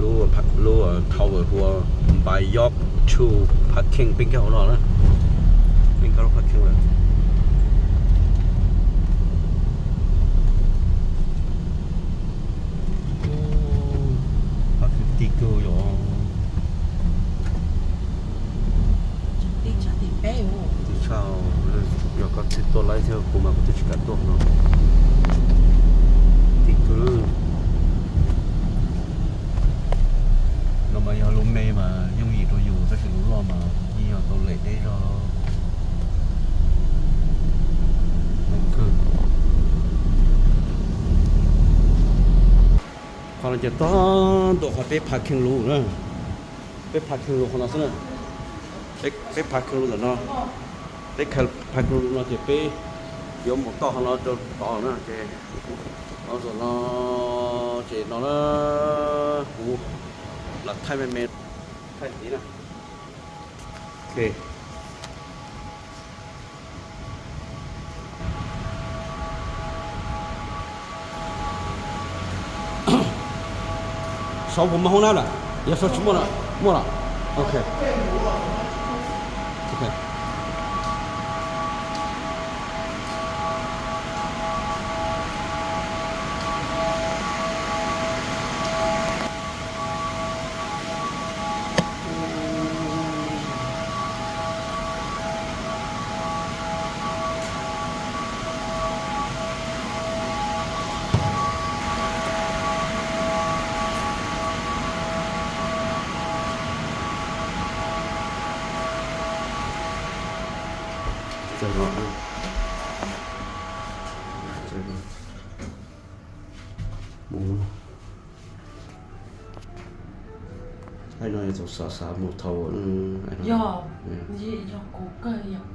Lub, lub tower hu ua Npaiyob two parking, peb nkag hauv no na. Peb nkag lub parking lawm. Parking ti kawg yom. Ti tshaj, yog koj tsis tuaj laib thiab kuv mas kuv twb tsis kam tuaj no. Ti kawg. No mas yog lub me mas yooj yim rau yus, tab sis lub loj mas yeej yog tau lem deb zog. Qhov no ces tog ntua qhov peb parking lus na. Peb parking lus qhov no xwb na. Peb parking lus ntawm no. Peb parking lus no ces peb yuav mus toj qhov no rau tod na ces, no, zaum no ces no na, kuv lam thaij me me, thaij tiv na. Ok. Saud puas muaj hoob nab lawm? Yog saud tsis muaj lawm, muaj lawm. Ok. Ok. Thaum no txaus xav xav mus thaum, yog, yog kuv kawg yog.